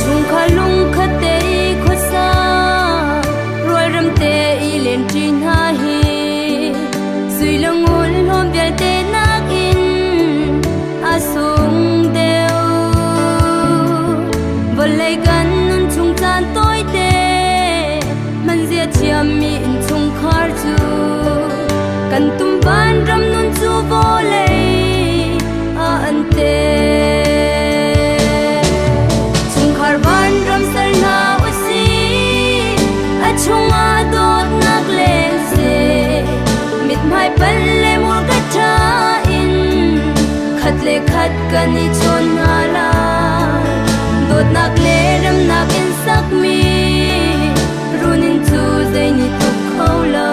Chungkhar lungkhat te i khuasa rualrem te i lenṭi hna hi sui le ngun hlawm vialte nakin a sung deuh. Vawlei kan nun chung caan tawite hmanzia thiammi innchungkhar cu kan tum vanram nun cu vawlei ah an te. Chungkhar vanram sal hna usih, a chungah dawtnak leng seh, mithmai pal le murka ṭha in khat le khat kan i chawn hna lai. Dawtnak le remnak in sakmi runinn cu zei nih tuk kho lo.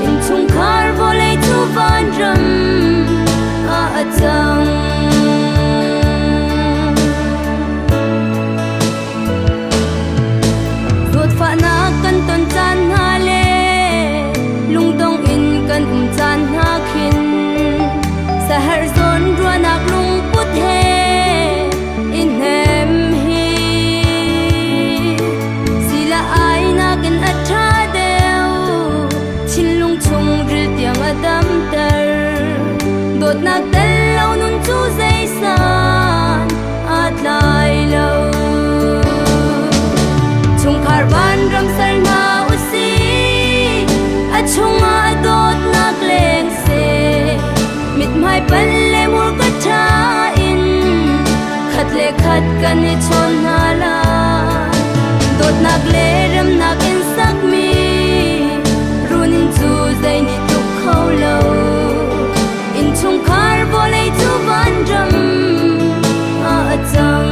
Innchungkhar vawlei cu vanram ah a cang. Zawtfahnak kan ton caan hna le lungdong in kan um caan hna khin saherh zawn ruahnak lungput he i hnem hi sila ai nakin a ṭha deuh thinlung chungril tiang a damter dawtnak tel lo nun cu zeisan aa tlai lo. Chungkhar vanram ser hna usih, a chungah dawtnak leng seh, mithmai pal le murka ṭha in khat le khat kan i chawn hna lai. Dawtnak le remnak in sakmi runinn cu zei nih tuk kho lo. Innchungkhar vawlei cu vanram ah a cang.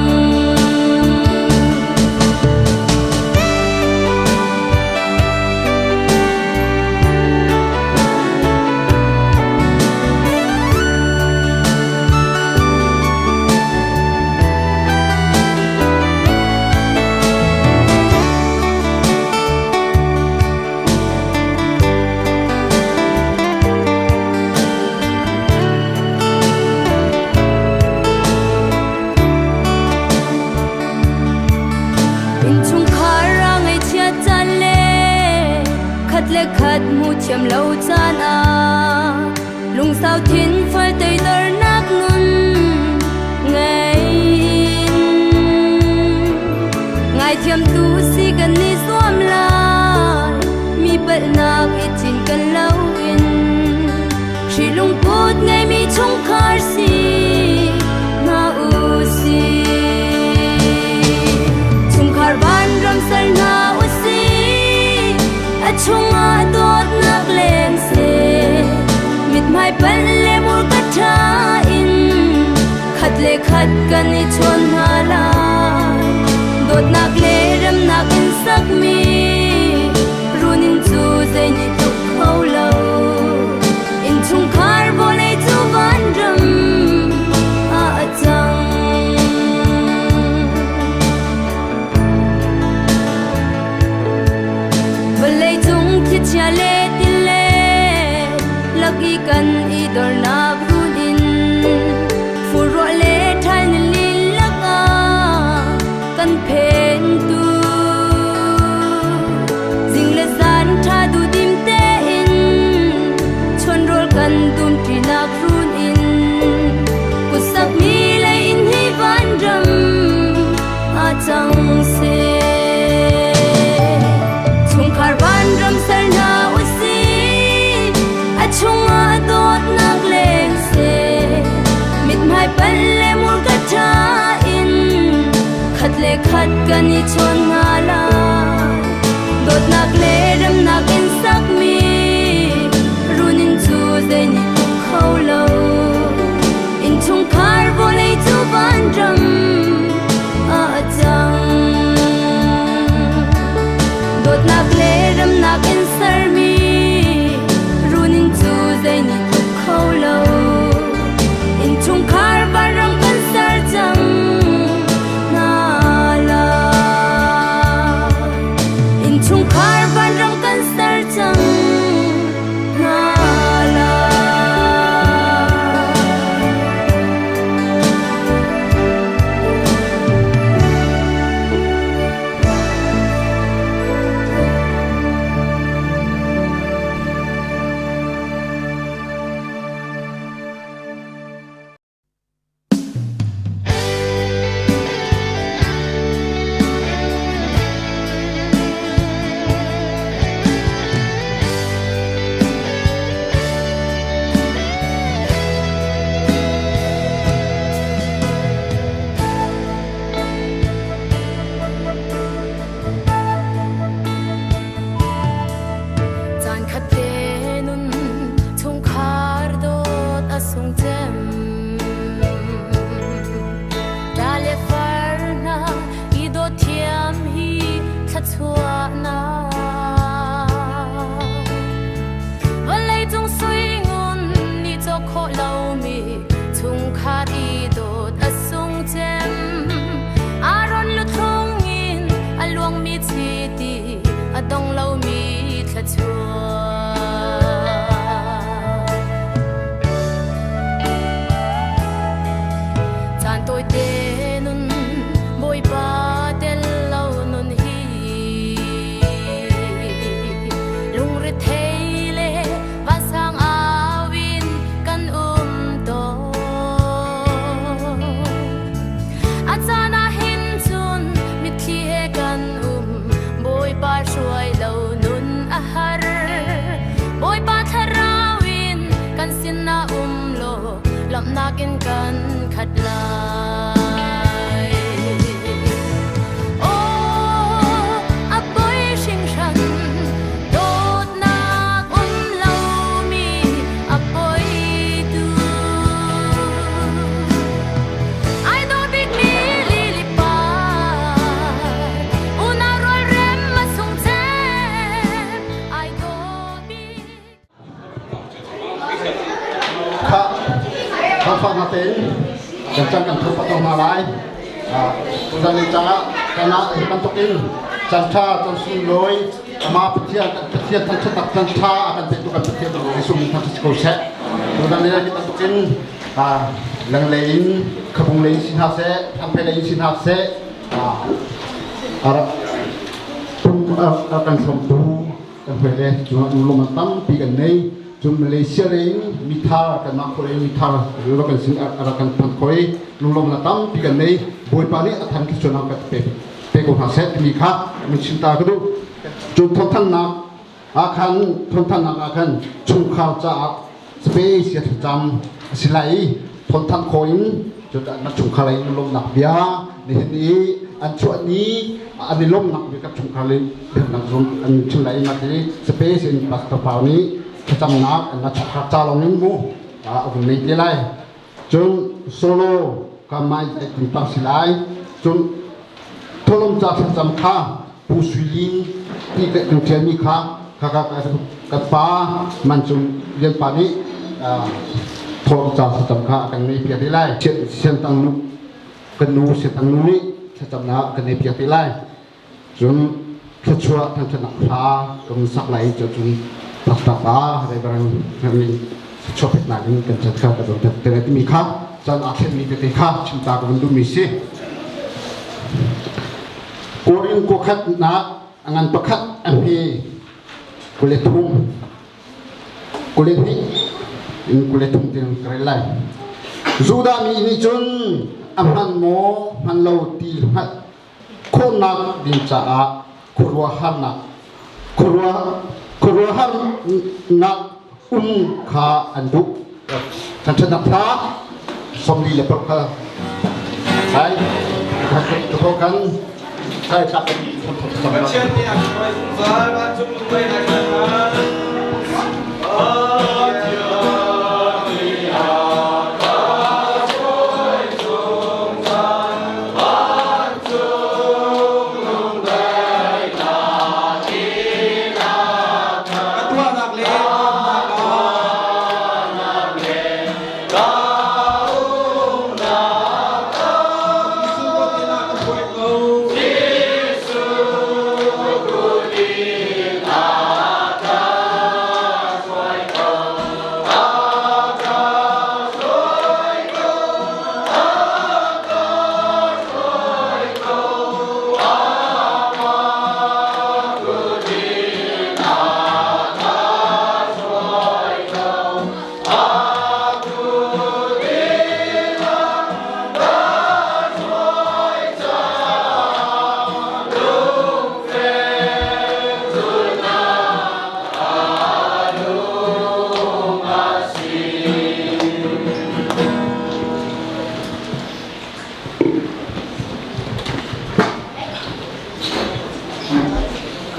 Innchungkhar a ngaihchiat caan le khat le khat hmu thiam lo caan ah lungsau thin fal teidornak nun ngei in ngaithiam tu si kan i zuam lai mi palhnak i cin kan lo in Hri lungput ngeimi chungkhar si hna u sih. Chungkhar vanram ser hna u sih, a chungah dawtnak leng seh, mithmai pal le murka ṭha in khat le khat kan i chawn hna lai. Dawtnak le remnak in sakmi runinn cu zei nih tluk kho lo. Innchungkhar vawlei cu vanram ah a cang. Vawlei cung thlichia le tile lak i kan i dornak runinn furruah le ṭhal ni lakah kan phentu zing le zan ṭha duhdim tein chonrawl kan dumṭinak runinn kutsakmi lei in hi vanram ah cang seh. Chungkhar vanram ser hna usih, a chungah dawtnak leng seh, mithmai pal le murka ṭha in khat le khat kan i chawn hna lai. Dawtnak le remnak in sakmi runinn cu zei nih tuk kho lo. Innchungkhar vawlei cu vanram ah a cang. Dawtnak le remnak in sermi runinn cu zei nih tuk kho lo. Innchungkhar vanram kan ser cang hna lai. Bawipa tel lo nun hi lungrethei le vansang au in kan um tawn. A caan ah hin cun mitthli he kan um, Bawipa hruai lo nun a har. Bawipa thlarau in kan sinah um law lawmhnak in kan khat lai. Aw, a poi hringhran, dawtnak um lomi a poi tu. Ai dawh bikmi lili par, unau rualrem a sung cem, ai dawh bik. Kha Khrihfa hna tein kan cang kan thup ko hna lai. Zan caah kan ah hi bantukin caan ṭha caan sunglawi amah Pathian Pathian thangṭhatnak caan ṭha a kan pektu kan Pathian Jesuh min thangṭhat si ko seh. Tuzan ni hi bantukin lenglei in khabung lei in si hna seh, thangphe lei in si hna seh, a rak kan hrawmtu kan hoi le cungah lunglawm tampi kan nei cun Malaysia lei in mithar kanmah khua in mithar rak kan sin rak kan phan khoi lunglawm na tampi kan nei Bawipa nih a than thluachuahnak kan pe pe ko hna seh timi kha min chim ta ka duh cun thawngthannak ah khan thawngthannak ah khan chungkhar caah space ya thlacam a si lai i thawngthanh khawh in na chungkhar lei in lawmhnak bia nihin i an chuah ni an i lawmhnak bia kan chungkhar lei biaknak zong an chim lai i hi space in pastor pau nih thlacamnak na chungkhar ca lawng in mu a vun nei te lai cun solo ka mai tin pang si lai cun tholom ca thlacam kha Pu Sui Lin ti kan ṭialmi kha ka pa man cung Lian pa nih thawng ca thlacam kha a kan ngei piak te lai. Siantang nu kan nu siantang nu nih thlacamnak kan ngei piak te lai. Cun thluachuah thangṭhatnak hla kan sak lai cu cun taktak pa Reverend nih thluachuah peknak in kan chan kha ka don te timi kha caan aa thlenmi tete kha chimta ka vun duhmi si. Korin kuakhatnak a ngan pakhat a hme 23 22 in 23 tiang ka rel lai. Judah mi nih cun a hman maw hman lo ti hngalh khawhnak ding caah khuaruahharnak khuaruahharnak um kha an duh. Thangṭhatnak hla 46 kha Hai kan kai tlak Pathian nih a hruai zungzal vancung lungdaihnak Ka tuahnak le Jesuh kut in a ka hruai ko.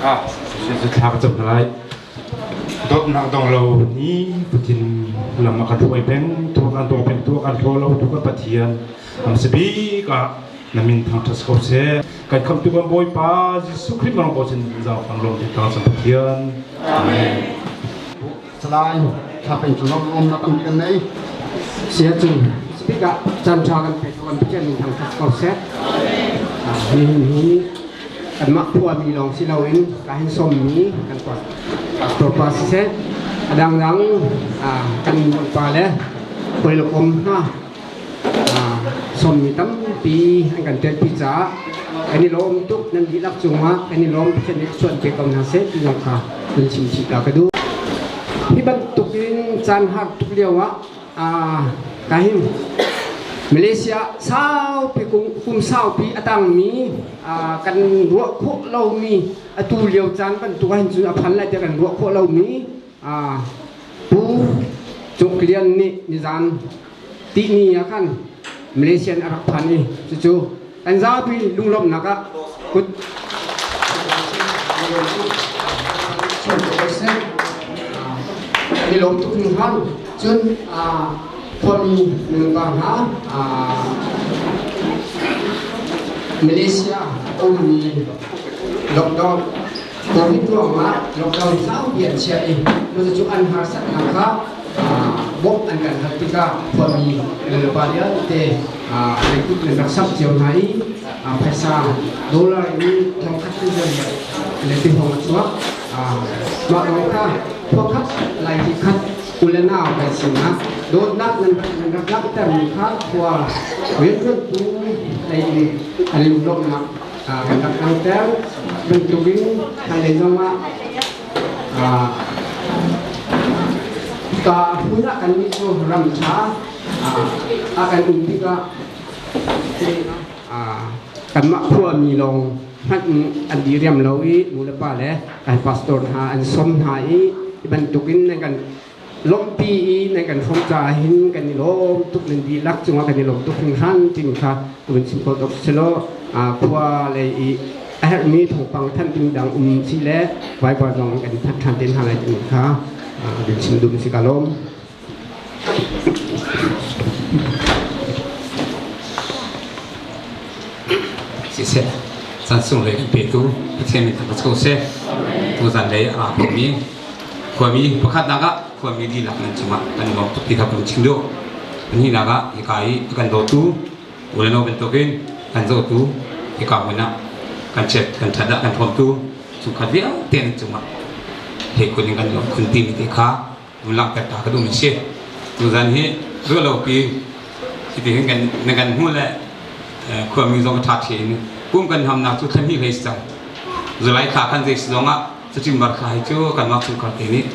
Ah, thla ka cam hna lai. Dawtnak dong lo ni putin lam a kan hruai peng, tu kan daw peng, tu kan hlaw lo, tu kan Pathian. Am bik ah na min thangṭhat ko seh. Kan khamtu kan Bawipa Jesuh Khrih marang ko chin zau pang lawm ti thang sang Pathian. Amen. Salai thla peng cu lawm na tam kan nei. Sia cu speaker caan ṭha kan pek kan Pathian min thangṭhat ko seh. Nihin hi kanmah khuami lawng si loin ka hin sawmmi kan pastor pa siseh a dangdang kan pa le hawikom hna. Sawmmi tampi an kan telpi caah kan i lawm tuk. Nan dihlak cungah kan i lawm. Pathian nih suan pe ko hna seh ti zong kha nan chim chih ta ka duh. Hi bantukin caan har tuk lio ah ka hin Malaysia saupi kum saupi a tangmi kan ruah khawh lomi atu lio caan bantuk ahhin cun a phan lai tiah kan ruah khawh lomi Pu Cung Lian nih nizan tihni ah khan Malaysia in a rak phan i cucu kan zapi lunglawmhnak ah kut kan i lawm tuk hringhran. Cun khuami nulepa hna Malaysia ummi lockdown Covid ruangah lockdown saupi an chiah i cucu an harsatnak kha bawmh an kan hal tikah khuami nulepa vialte leikut nan rak samh cio hna i phaisa dollar in thongkhat in le ti hong a chuak. Mah lawng kha khuakhat lai hi khat u le nau kan sinak dawtnak nan rak langhtermi kha khua rianṭuantu lei in an lunglawmhnak kan rak langhter bantukin hmailei zongah ka hmun ah kannih cu ram ṭha a kan um tikah kanmah khuami lawng hmanh an diriam lo i nu le pa le kan pastor hna an sawm hna i hi bantukin nan kan lawmhpi i nan kan hrawm caah hin kan i lawm tuk nan dihlak cungah kan i lawm tuk hringhran timi kha vun chim kho tuk selaw khua lei i a herhmi thawngpang thanh ding dang um si le Bible zong kan thanh ṭhan te hna lai timi kha vun chim dum si ka lawm. Siseh, caan sunglawi kan petu Pathian min thangṭhat ko seh. Tuzan lei a ra khomi khuami pakhatnak ah khuami dihlak nan cungah kan i lawm tuk ti kha kan chim duh. Pahnihnak ah hika i a kan dawtu u le nau bantukin kan zohtu hika hmun ah kan chiat kan ṭhat ah kan hrawmtu chungkhat vialte nan cungah hleikhun in kan lawm khun timi te kha vun langhter ta ka duhmi si. Tuzan hi ruahlopi hitihin kan na kan hmuh le khuami zong ṭha ṭhi in kum kan hamnak cu thla hnih hlei si cang. Zulai thla khan zei si zong ah September thla hi cu kanmah chungkhar te nih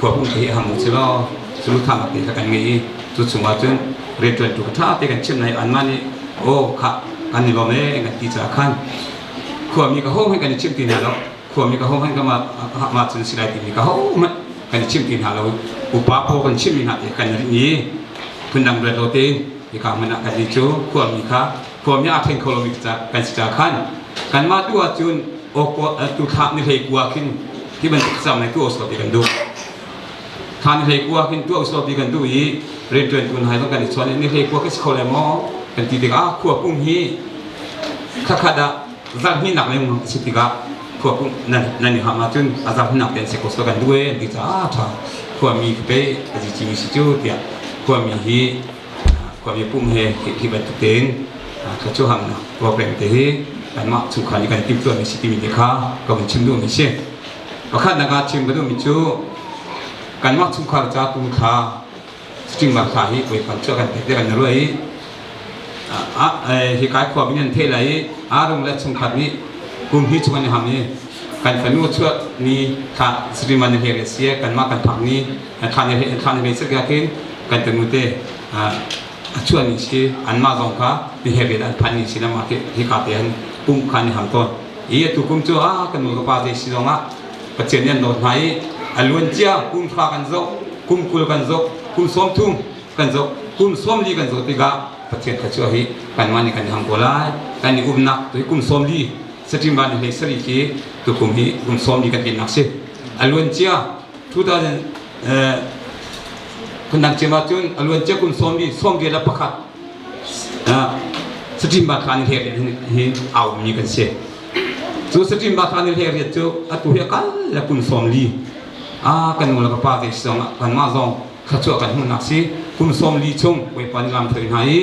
khua pum te hi ham u law cu thanak te kha kan ngei i cu chungah cun rianṭuantu kha ṭha te kan chimh hna i anmah nih aw khah kan i lawm ee kan ti caah khan khuami ka ho hmanh kan i chimh ti hna lo. Khuami ka ho hmanh ka mah cun si lai timi ka ho hmanh kan i chimh ti hna lo. Upa paw kan chimhmi hna te kan rinh i phundang ruat lo tein hika hmun ah kan ni cu khuami kha khuami aa then kho lomi kan si ca khan kanmah tu ahcun tu thla ni hlei kua khin hi bantuk cam lai tu oslo ti kan duh. Thla ni hlei kua khin tu oslo ti kan duh i rianṭuantu hna zong kan i chawn i ni hlei kua khi si kho le maw kan ti tikah khua pum hi khakhat ah zarhhnih leng a si tikah khua nan nan i ham ahcun a zarhhnih te an si ko so kan duh e an ti caah ṭha khuami pe a ci mi si cu tiah khuami hi khuami pum he hi bantuk tein thluachuah hamnak program te hi kanmah chungkhar nih kan timhtuahmi si timi te kha ka vun chim duhmi si. Pakhatnak ah chim ka duhmi cu kanmah chungkhar ca tu thla Stingmar thla hi voikhat cu kan theih te kan ruah i hi kai khua min an theih lai i Arung le chungkhat nih kum hi chung an i ham i kan fanu chuah ni thla Sriman he re sia kanmah kan phak ni thla ni thla ni se kya khin kan tanu te a chuah ni si anmah zong kha ni he re an phan ni si na ma hi ka te han pum kha ni ham ton i atu kum cu a kan nu ka pa te si zong ah Pathian nih an dawt hna i a luan cia kum hra kan zoh, kum 20 kan zoh, kum 30 kan zoh, kum 40 kan zoh tikah Pathian kha cu hi kanmah nih kan i hang ko lai. Kan i umnak tu hi kum 40 September ni hlei sarih khi tukum hi kum 40 kan tinnak si. A luan cia 2000 phundang cem ahcun a luan cia kum 40 sawm le pakhat September thla ni hlei hi aumi kan si. Cu saṭim va ni hlei riat cu atu hi a kal le kum 40 a kan nu le ka pa te zong kanmah zong thluachuah kan hmuhnak si kum 40 chung Bawipa nih lam hruai hna i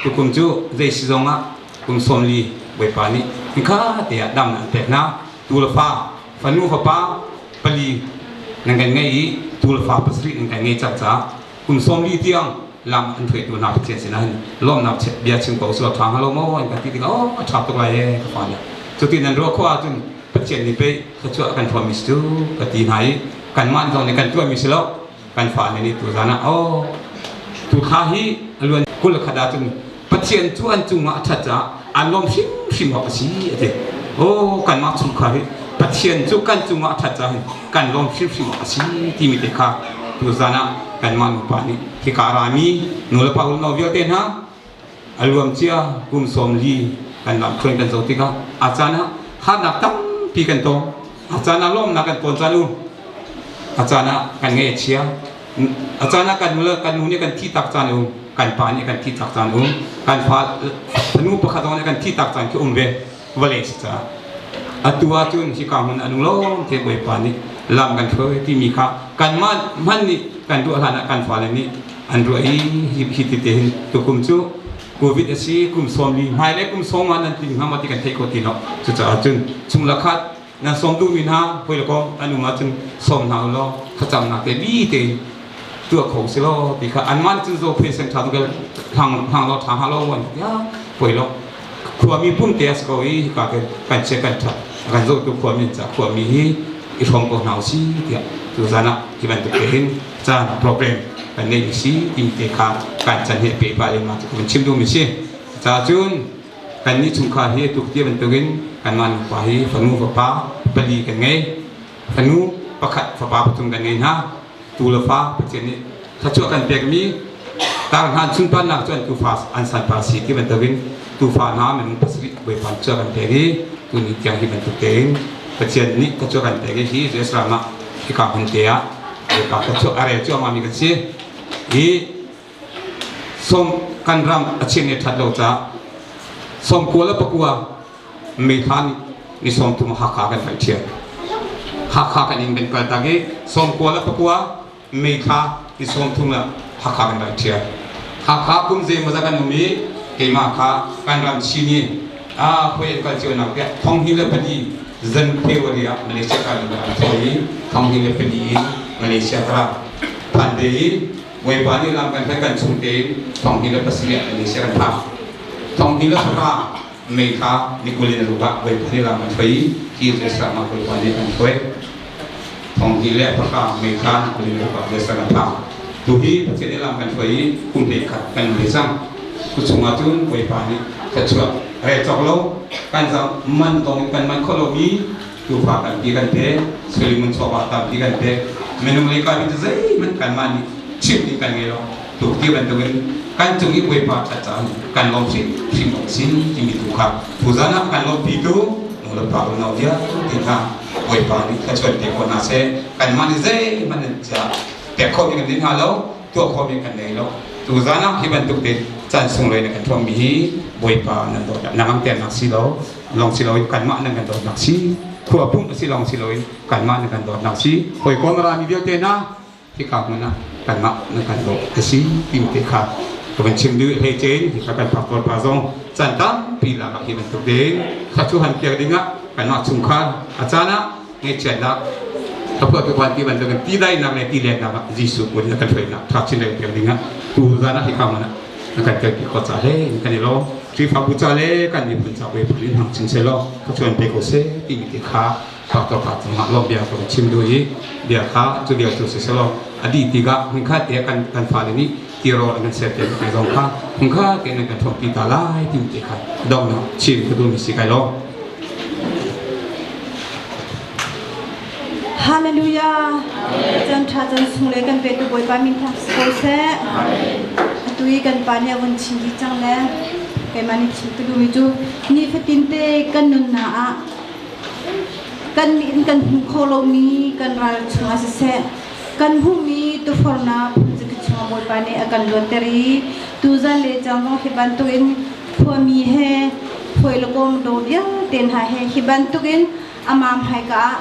tukum cu zei si zong ah kum 40 Bawipa nih hinkha te ah dam an pek hna tu le fa fanu fapa pali nan kan ngei i tu le fa pasarih nan kan ngei cang caah kum 40 tiang Lam an hruaitu hna Pathian sinah hin lawmnak bia chim ko usih law ṭha hnga lo maw an kan ti tikah oh a ṭha tuk lai ee ka fa nih cuti nan ruah khawh ahcun Pathian nih pei thluachuah a kan hrawmmi si cu ka ti hna i kanmah zong nih kan tuahmi si lo kan fale nih tuzan ah oh tu thla hi a luan 21 ahcun Pathian cu an cungah a ṭhat caah an lawm hrimhrim awk a si a ti. Oh kanmah chungkhar hi Pathian cu kan cungah a ṭhat caah hin kan lawm hrimhrim awk a si timi te kha tuzan ah kanmah nupa nih hika a rami nulepa unau vialte hna a luamcia kum 40 kan lamthluan kan zoh tikah a caan ah harnak tampi kan tong. A caan ah lawmnak kan tawn caan u. A caan ah kan ngaih a chia. A caan ah kan nu le kan nu nih kan thi tak caan um, kan pa nih kan thi tak caan um, kan fa fanu pakhat zong nih kan thi tak caan khi um ve vawlei si caah. Atu ahcun hika hmun a nung lawng te Bawipa nih lam kan hruai timi kha kanmah hmanh nih kan ruah hlan ah kan fale nih an ruah i hi hi ti te hin tukum cu COVID a si kum 40 hmailei kum 50 nan tling hnga maw ti kan theih ko ti lo. Cucaah cun chung le khat nan sawm duhmi hna hawi le kom an um ahcun sawm hna u law thlacamnak te bi tein tuah kho si law ti kha anmah nih cun zo phe sen ṭha tuk hlang hlang law ṭha hnga lo an ti poi lo khuami pum te a si ko i hika te kan chia kan ṭhat kan zohtu khuami ca khuami hi i hrawm ko hna usih tiah tu zan ah hi bantuk te hin caan program kan nei mi si timi te kha kan chan he pe pa le ma cu kan chim duhmi si ca cun Kannih chungkhar hi tuk ti bantukin kanmah nupa hi fanu fapa pali kan ngei. Fanu pakhat fapa pathum kan ngei hna. Tu le fa Pathian nih thluachuah kan pekmi tar hna sunparnak cu an tufa an sanpar si ti bantukin tufa hna minung pasarih Bawipa nih kan pek i tuni tiang hi bantuk tein Pathian nih thluachuah kan pek i hi US ram ah hika hmun te ah Bawipa thluachuah a rel cuahmah mi kan si. Hi Sawm kan ram a chin i ṭhat lo caah 99 May thla ni 30 Hakha kan vai ṭhial. Hakha kan inn kan kal tak i 99 May thla ni 30 ah Hakha kan vai ṭhial. Hakha kum zeimawzat kan um i keimah kha kan ram chin i a hoi an kal cio nak tiah 2004 zan February ah Malaysia kal in kan thawi i 2004 in Malaysia ka phan ve i Bawipa nih lam kan hruai kan chung tein 2007 ah Malaysia kan phak. 2009 May thla ni 20 in a ruk ah Bawipa nih lam kan hruai i hi Israel ah Bawipa nih kan hruai. 2009 May thla ni 20 in a ruk ah Israel kan phak. Tu hi Pathian nih lam kan hruai i kum hlei khat kan um ve cang. Cu chungah cun Bawipa nih thluachuah rel cawk lo kan zam man dong in kan man kho lomi tuufa tampi kan pek suilingun chawva tampi kan pek minung lei ka cu zeihmanh kanmah nih chim ding kan ngei lo tuk ti bantukin kan cung i Bawipa ṭhat caan kan lawm hrim hrim awk si timi tu kha tuzan ah kan lawmpi tu nulepa unau vialte hna Bawipa nih thluachuah pe ko hna seh kanmah nih zeihmanh nan chia pek khawh mi kan nei hna lo tuah khawh mi kan nei lo tuzan ah hi bantuk te caan sunglawi na kan thuammi hi Bawipa nan dawt nang ternak si lo lawng si loin kanmah nan kan dawtnak si khua pumh a si lawng si loin kanmah nan kan dawtnak si hawikom rami vialte hna hika hmun ah kanmah nan kan dawt a si ti te kha ka van chim duh hlei cein hika kan pastor pa zong caan tampi lak ah hi bantuk tein thla han piak dingah kanmah chungkhar a caan ah ngaihchiatnak thaphuah tu kwan ti bantukin ti dainak le ti lennak ah Jesuh kut in a kan hruainak tha chin le piak dingah tu zan ah hika hmun ah na kan telpi khawh ca le in kan i lawm Khrihfabu ca le kan miphun ca we phun in hmang chin selaw khuachuan pe ko seh timi te kha pastor pa cungah lawm bia ka chim duh i bia kha cu bia cu si selaw a dih tikah hmunkhat te kan kan fale nih tirawl an kan ser te te zong kha hmunkhat te nan kan thawhpi ta lai timi te kha donghnak chim ka duhmi si kai lawm Hallelujah. Chan tha chan sung le kan petu Bawipa min thang si ko seh. Atu i kan pa nih a vun chim dih cang le keimah nih chim ka duhmi cu nifatin te kan nunnak ah kan nih kan hmuh kho lomi kan ral chungah siseh kan hmuhmi tufornak phunzakip chungah Bawipa nih a kan luatter i tuzan le cang zong hi bantukin khuami he hawi le kom do vialte hna he hi bantukin amah hmaika ah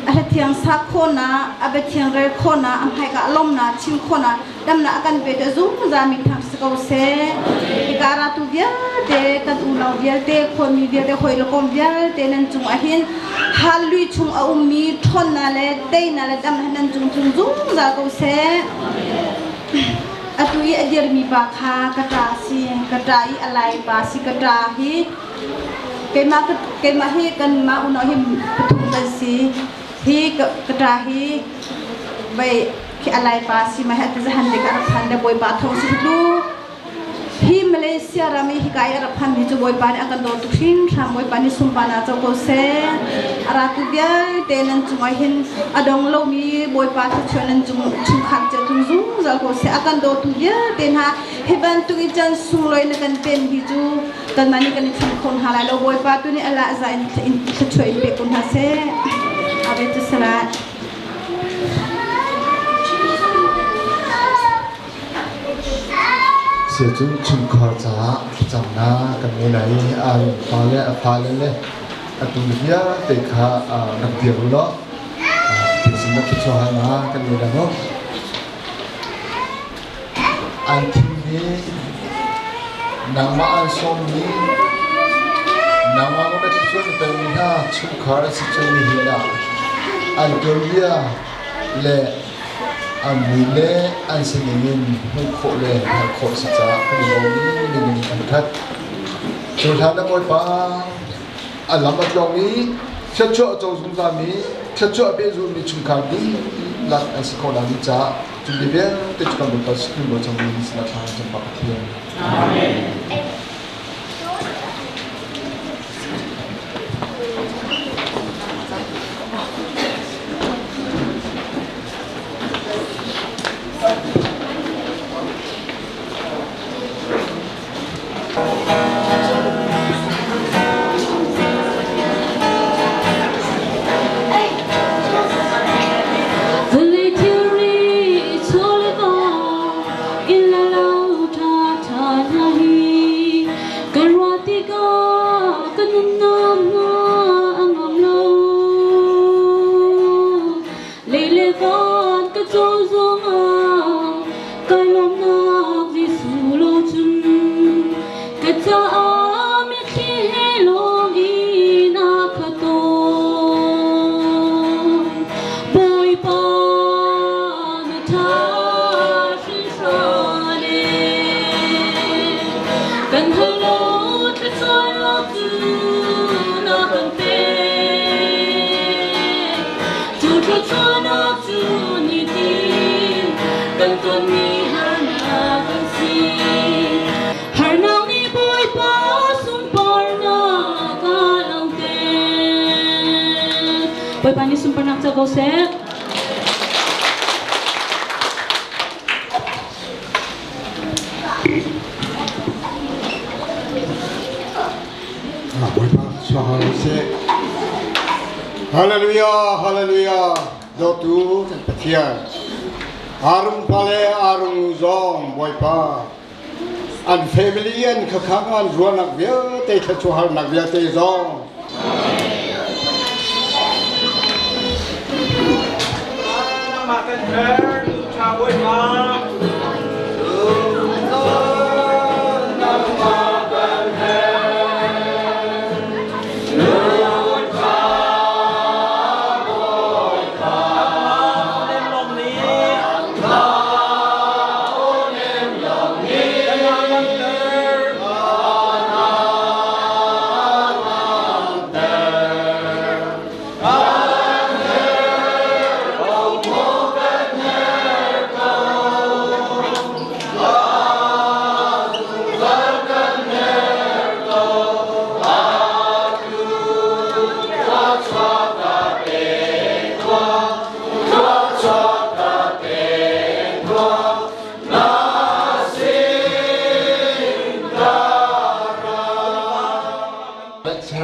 a hlathiang sak khawhnak a biathiang rel khawhnak a hmaika ah lawmnak chim khawhnak damnak a kan pe tu zungzal mi thang si ko seh hika ratu vialte kan unau vialte khuami vialte hawi le kom vialte nan cung ah hin hallui chung a ummi ṭhawnnak le teinak le damnak nan cung cung zungzal ko seh. Atu i a dirmi pa kha ka ṭa a si. Ka ṭa i a lai pa si. Ka ṭa hi keimah keimah hi kanmah unau hi pathum kan si. Hi ka ṭa hi vei khi a lai pa si ma hi atu zahan te ka rak phan le Bawipa thawng si tlu. Hi Malaysia ram i hika i a rak phanmi cu Bawipa nih a kan dawt tuk hringhran. Bawipa nih sunparnak co ko seh. A ratu vialte nan cungah hin a dong lomi Bawipa thluachuah nan cung chungkhar cio tlung zungzal ko seh. A kan dawtu vialte hna hi bantuk i caan sunglawi na kan pen hi cu kanmah nih kan i thlen kho hna lai lo. Bawipa tu nih a lah za in thluachuah in pe ko hna seh. Amen. Salat. Siacun chungkhar caah thlacamnak kan ngei lai i an fale a fale le atu vialte kha rak dir u law thilsin na thluachuah hna kan ngei lai mu. An thimmi nangmah an sawmmi nangmah na thluachuah na pekmi hna chungkhar an si cun nihin ah an tuanbia le An mui le an sining in hmuh khawh le hngalh khawh a si caah kan i lawm i minung an ṭhat. Cu hlan ah Bawipa a lam a tlawng i thluachuah a co zungzalmi, thluachuah a pehzulmi chungkhar dihlak an si khawh nakding caah cu bia vialte cu kan Bawipa Jesuh Khrih cangmi sinah thla kan cam pah Pathian. Amen. Vawlei thilri chaw le va inn le lo ṭhaṭha hna hi kan ruah tikah ka nunnak hna a ngam lo. Lei le van ka cawl zongah kai lawmnak Jesuh lo cun ka caah mitthli he lawng in a khat tawn. Bawipa na ṭha hringhran e kan hal lo thluachuahnak cu na kan pek. Cu thluachuahnak cu nitin kan tonmi harnak an si. Harnak nih Bawipa sunparnak a langhter. Bawipa nih sunparnak co ko seh. Bawipa suahal seh. Hallelujah, hallelujah. Dawtu kan Pathian. Arung pale arung zong Bawipa. An family an khakhang an ruahnak vialte thluachuah vialte zong. Nangmah kan her, tha Bawipa.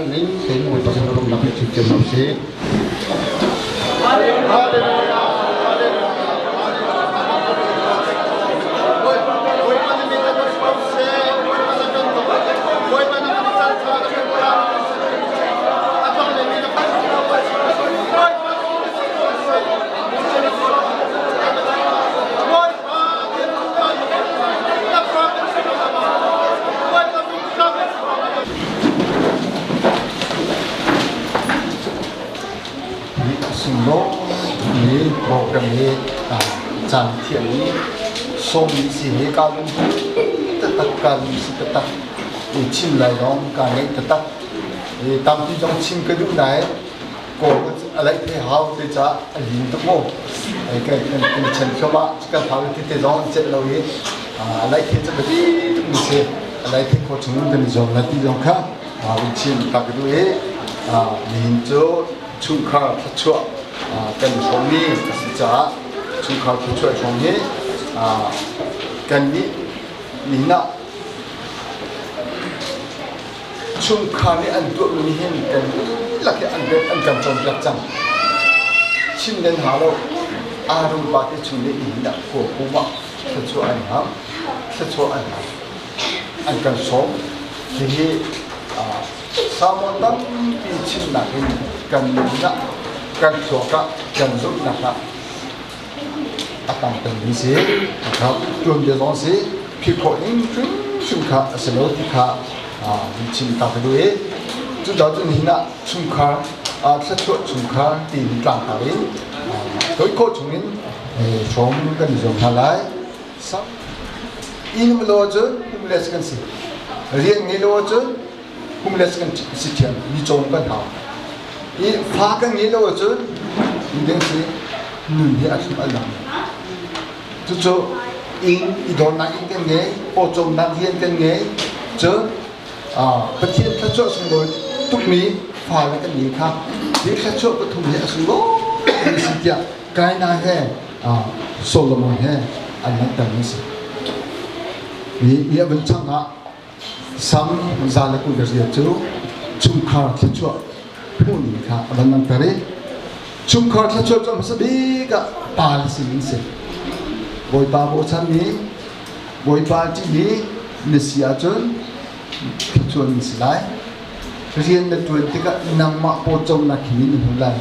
Ning tein Bawipa sin rum lak i chim cio sih. Sunglaw ni program hi caan thiam i Sawmi si he kaa lung taktak kaa lung si taktak i chim lai zong kaa ngeih taktak. I tampi zong chim ka duh nain kawl a laih the hau te caah a lin tuk mu. Kan kan chen thluahmah kan hau tete zong an celh lo i a laih the cu biapi tuk mi si. A laih the khawh chung kan i zuam lai ti zong kha vun chim ta ka duh i nihin cu chungkhar thluachuah kan i hrawmmi a si caah chungkhar thluachuah i hrawm hi kannih nihin ah chungkhar nih an tuahmi nih hin kan dihlak hi an an kan cawnpiak cang. Chim nan hau lo. Aaron pa te chung nih nihin ah khua kum ah thluachuah an ham, thluachuah an ham. An kan sawm. Hihi Salmon tampi chimnak in kan nun ah, kan thluak ah, kan zumhnak ah a tang pengmi si. Tuanbia zong si, phih khawh ning hrimhrim kha a si lo ti kha chim ta ka duh i cucaah cun nihin ah chungkhar thluachuah chungkhar ti in tlangtar in toi khawh chungin hrawm kan i zuam hna lai. Inn um lo ahcun homeless kan si. Rian ngei lo ahcun homeless kan si thiam. Mi cawm kan hau. I fa kan ngei lo ahcun midang si nun hi a thlum a lang. Cucu inn i dawrnak inn kan ngei, pawcawmnak rian kan ngei. Cun Pathian thluachuah sunglawi tukmi fale kan ngei kha hi thluachuah pathum hi a sunglawi si tiah Kaina he Solomon he an langhter mi si. Hi a vun chang ah Sam 128 cu chungkhar thluachuah hmuhning kha a van langhter i chungkhar thluachuah cu a hmasa bik ah pa le sin in si. Bawipa bochan i Bawipa ṭih i na si ahcun thluachuah na si lai. Rian na ṭuan tikah nangmah pawcawmnak hin na hmu lai.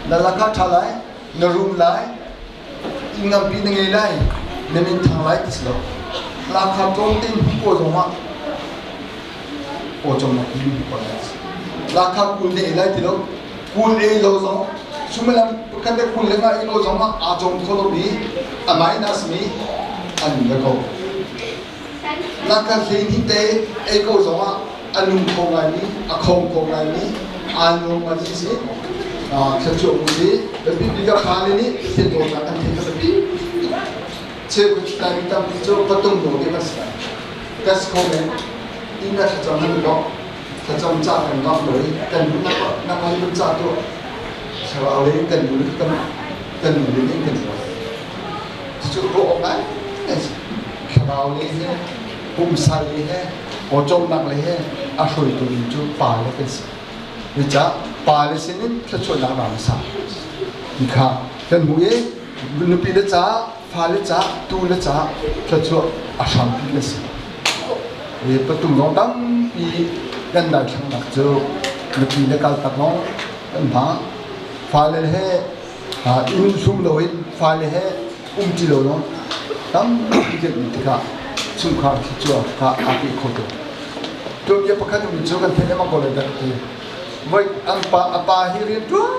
Na lakah ṭha lai, na rum lai, inn nganpi na ngei lai, na min thang lai ti si lo. Lakha tlawm tein hmu ko zong ah pawcawmnak hin hmu ko lai. Lakha kul na ei lai ti lo. Kul ei lo zong suimilam pakhat le kul le nga ei lo zong ah aa cawm kho lomi a minus mi an um ko. Lakha hlei te ei ko zong ah a nung kho ngaimi, a khong kho ngaimi, aa nuam ngaimi si. Thluachuah mu si. Biapi bik ah fale nih Pathian dawtnak an theih kha biapi. Cheukhat Laimi tampi cu patung dawt ding an si lai. Kan si kho men. Inn ah thlacam nan bawk. Thlacam ca kan ngam lo i kan nunnak nangmah nih ca tuah. Thlarau lei kan nun kan kan nun in kan ruat. Cucu ruah awk ngai ngai si. Thlarau lei he pumsa lei he pawcawmnak lei he a hruaitu ding cu pa le kan si. Cucaah pa le sinin thluachuahnak ram a sa. Ti kha kan hmuh i nupi le ca, fale ca, tu le ca thluachuah a hrampi kan si. I patung zong tampi kan daithlannak cu nupi le kaltak lawng kan hmang. Fale he inn hlum loin fale he um ti lo lawng tampi kan um tikah chungkhar thluachuah kha aa peh kho tuk. Tuanbia pakhat um cu kan theih lengmang ko lai dah ti. Voi an pa a pa hi rian ṭuan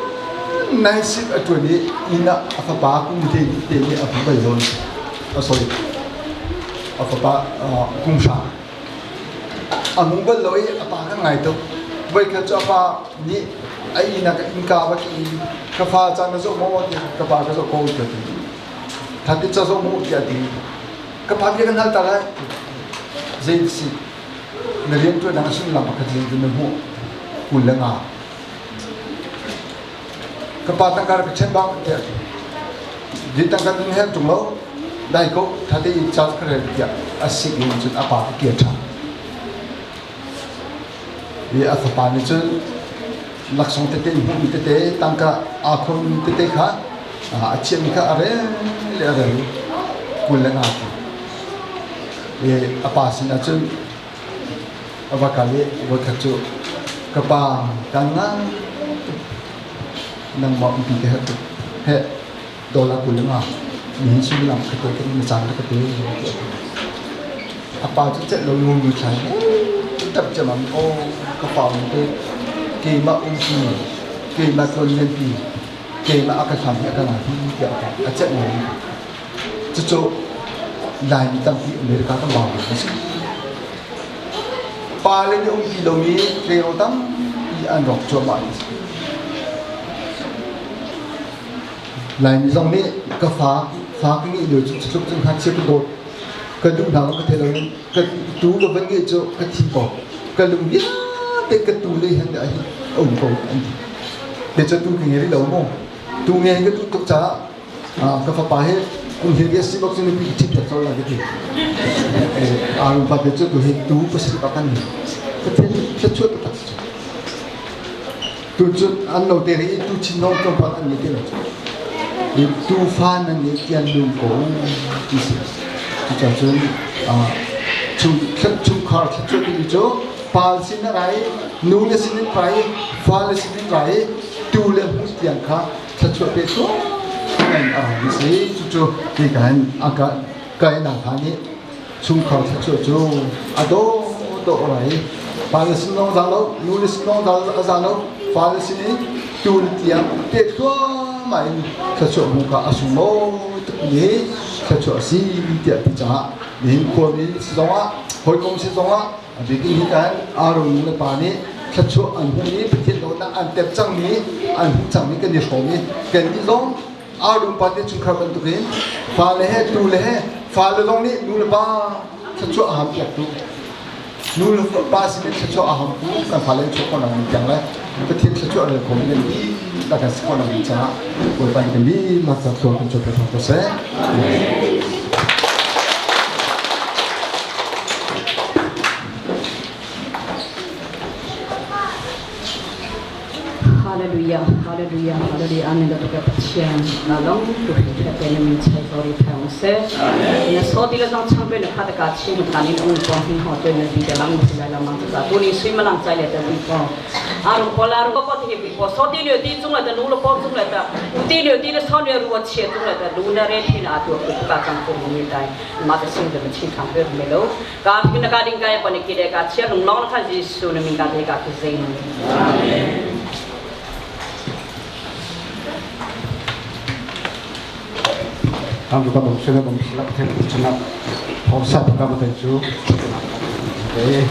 nai sip a ṭuan i inn ah a fapa kum te te nih a hmu bal zawn. A sorry. A fapa kum hra. A hmu bal lo i a pa kan ngai tuk. Voikhat cu a pa nih a inn ah ka innka va ki ka fa ca na zoh maw tiah ka pa ka zoh ko tiah ti. Thati ca zoh mu tiah ti. Ka pa bia kan hal ta lai. Zei si na rianṭuannak a sullam pakhat zei na hmuh 25. Ka pa tangka ka ṭhen bang tiah ti. Di tangka ding he ṭung lo dai ko thate in ca ka rel tiah a sik in cun a pa ka kir ṭhan. I a fapa nih cun laksawng tete hmuhmi tete tangka aa khonmi tete kha a chiahmi kha a rel le a rel 25 ti. I a pa sinah cun a va kal i voikhat cu ka pa kan ngang nangmah umpi ka herh tuk heh dollar 25 nihin suimilam khat te kan na caan ka pe a pa cu celh lo ngu nu thlai tap ciammam aw ka pa um te keimah umpi keimah tlonlenpi keimah a ka hlam hi a ka ngai tiah a celh lo cucu. Laimi tampi America kan vang a si. Pa le nih umpi lomi tleirawl tampi an rawk cuahmah a si. Laimi zong nih ka fa fa ka ngeih lio cu cutluk cun ngakchia ka dawt ka duh hna ka thei lo ka tu ka van ngeih cu ka thi ko ka lung vialte ka tu le hin a um ko an ti. Te cu tu ka ngei rih lo mu. Tu ngei ka duh tuk caah ka fapa hi kum hi a si bak cu nupi ṭhit piak colh lai ka ti. Aaron pa te cu tu hi tu pasarih bak an ni. Pathian thluachuah taktak si cu. Tu cu an lo te ri tu chin nong tlawmpal an ni ti lo cu. Tu fa nan ni tian lung ko ti si. Cucaah cun chungkhar thluachuah timi cu pa sin a rai, nu le sin in rai, fa le sin in rai, tu le hmu tiang kha thluachuah pe tu ngan a rak si. Cucu hi kan a ka kai nak hna nih chungkhar thluachuah cu a daw daw rai. Pa le sin lawng za lo, nu le sin lawng za za lo, fa le sin in tu le tiang te thluahmah in thluachuah hmu kha a sunglawi tuk mi thluachuah a si tiah ti caah nihin khuami si zongah hawikom si zongah a bik in hi kan Aaron nu le pa nih thluachuah an hmuh i Pathian dawtnak an tep cangmi an hmuh cangmi kan i hrawm i kannih zong Aaron pa te chungkhar bantukin fale he tu le he fale zong nih nu le pa thluachuah a ham piaktu nu le pa sin in thluachuah a hamtu kan fale in chuah khawh nak tiang le Pathian thluachuah rel khawh mi bi la kan si khawh nak caah Bawipa nih kan dihlak ca thlua kan chuah ko seh. Hallelujah, hallelujah, hallelujah. Amen. Da ka Pathian na long tu hi tha pe na min chai ko ri thang se. Na so ti la zong chang pe na kha ta ka chi na than in ung ko hin ho te na bi da lang ti la la mang ta tu ni sui malang chai le ta bi ko. Arung ko la ko ko ti bi ko so ti le ti chung la ta nu lo ko chung la ta u ti le ti le so ne ru che chung la ta lu na re thin a tu ku ka chang ko ni dai ma ta sing de chi thang pe me lo ka phi na ka ding ka pa ni ki de ka chia lung long kha Jesu na min ka de ka ki zein. Amen. Tam tu ka bang sila bang sila the chana thong sa ka ba chu. Okay.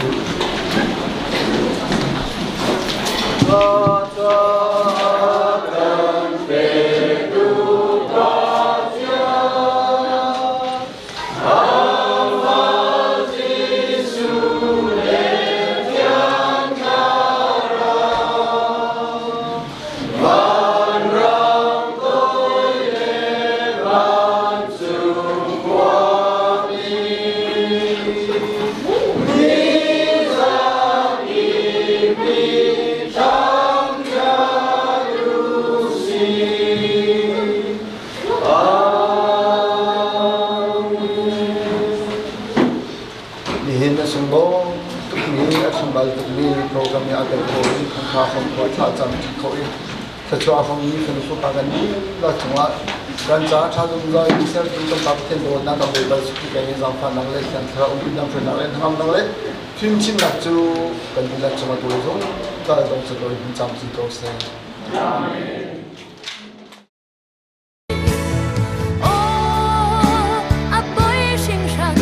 Nihin a sunglawi tukmi a sunglawi tukmi program i aa tel kho i thangtha hrawng khua thla cam kho i thluachuah hrawng mi kan fapa kan dihlak cungah kan caah ṭha zungzal in sertu kan Pa Pathian dawtnak kan Bawipa Jesuh Khrih kan in zaangfahnak le Thiang Thlarau umpinak hruainak le hnangamnak le fimchimnak cu kan dihlak cungah tu zungzal dong cu lawi hmun camcin ko seh. Amen. Aw, a poi hringhran,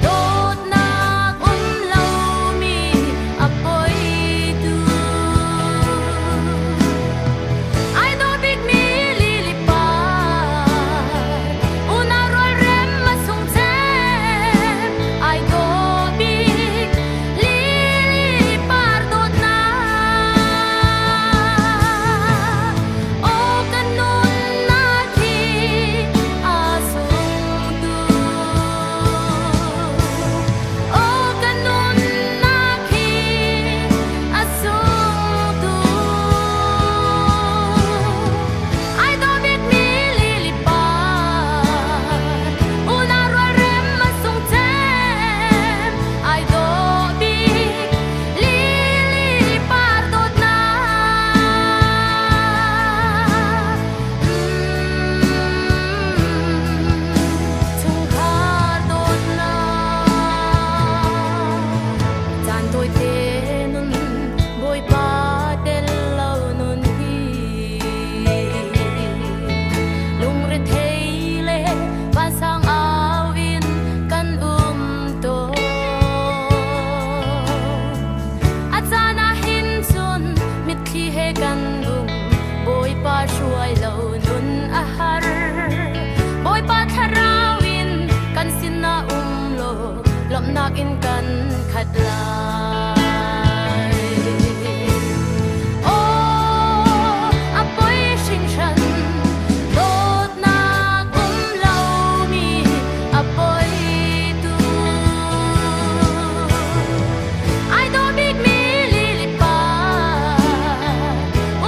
dawtnak um lomi a poi tu. Ai dawh bikmi lili par, unau rualrem a sung cem. Ai dawh bik lili par dawtnak. Dawtnak in kan khat lai. Aw, a poi hringhran, dawtnak um lomi a poi tuk. Ai dawh bikmi lili par,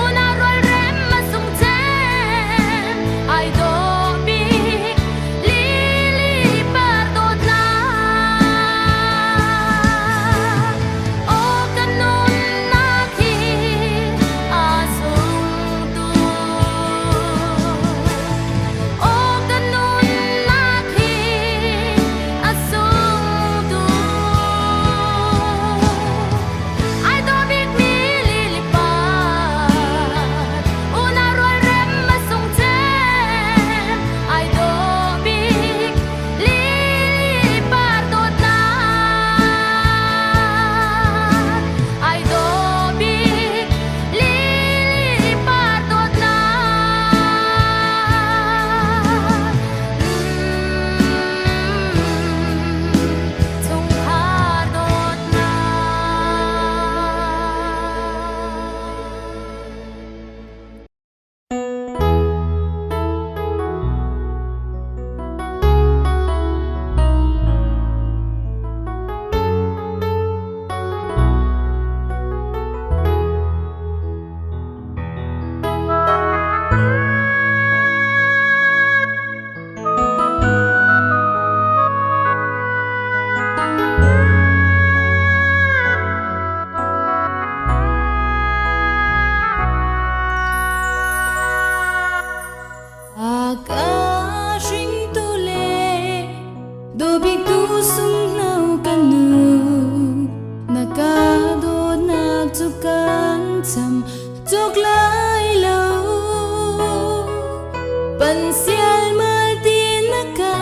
unau rualrem a sung cem. Ai dawh bik lili par dawtnak. Aw kan nunnak hi aa sung tuk. Aw kan nunnak hi a sung tuk. Ai dawh bikmi lili par, unau rualrem a sung cem. Ai dawh bik lili par dawtnak. Ai dawh bik lili par dawtnak. Chungkhar dawtnak. A ka hringtu le dawbik tu sunghno ka nu, na ka dawtnak cu kan cham cawk lai lo. Pan sialmal ti na ka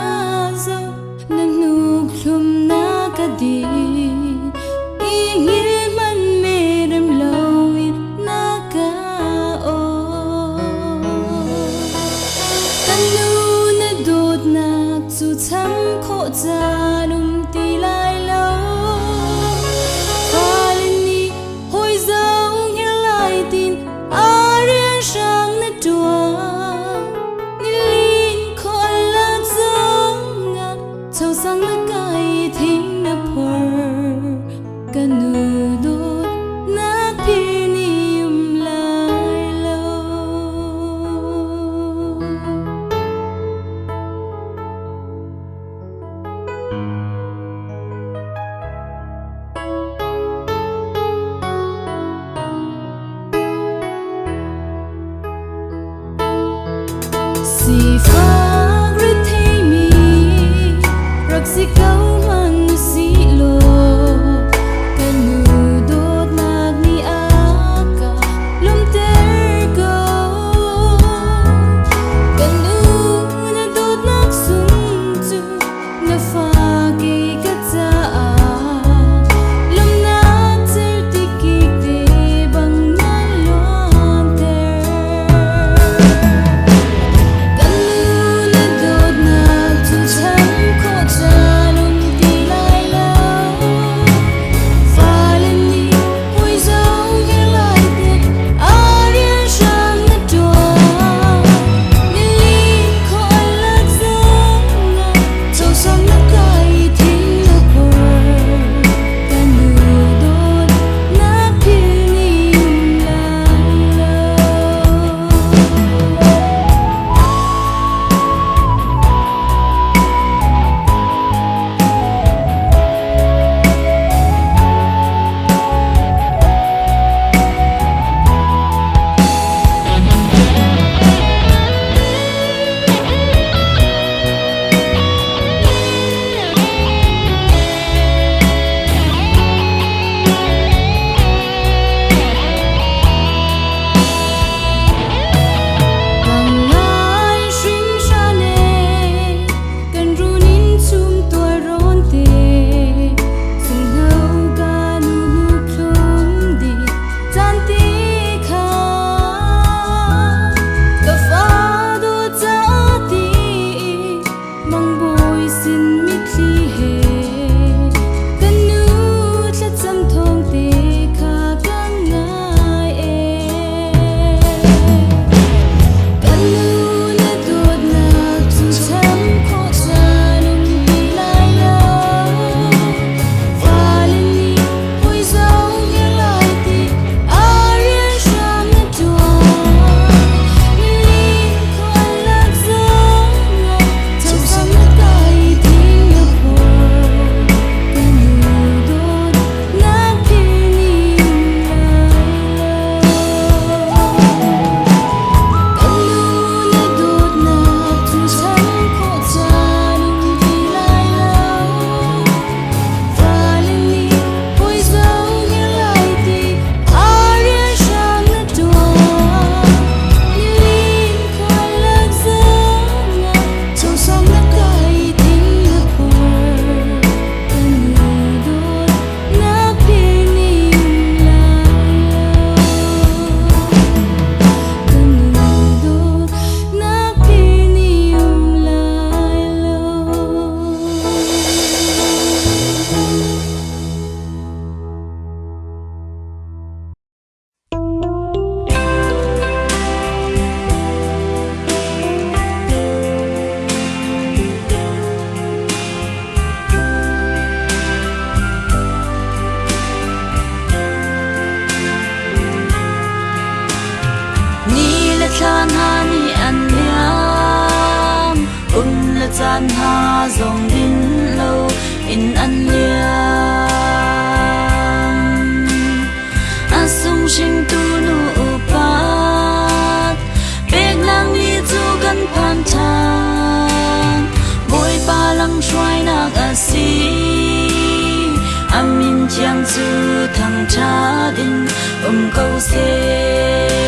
zoh, na hnuk thlum na ka din. I hngilh hmanh merem loin na ka aw. Kan nu na dawtnak cu cham khawh caan um ti lai lo. Fale nih hawi zong hngilh lai tin a rian hrang na ṭuan. Nilin khawh lak zongah chosang na kai thing na phor. Ka nu dawt nak phir ni um lai lo. Sifak retheimi rak si ko hmanh usih law, kan nu dawtnak nih a ka lawmhter ko. Kan nu na dawtnak sung cu na fa kei ka caah lawmhnak cerhti kik te bang na luanter. Kan nu na dawtnak cu cham khawh caan. Nithla hna nih an liam, kum le caan hna zong din lo in an liam. A sung hringtu nu upat peknak ni cu kan phan ṭhan. Bawipa lamhruainak a si. A min thiang cu thangṭhat in um ko seh.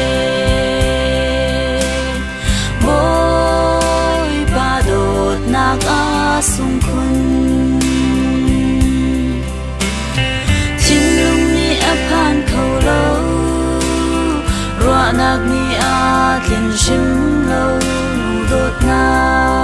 Bawipa dawtnak a sung khun. Thinlung nih a phan kho lo, ruahnak nih a tlin hrim lo dawtnak.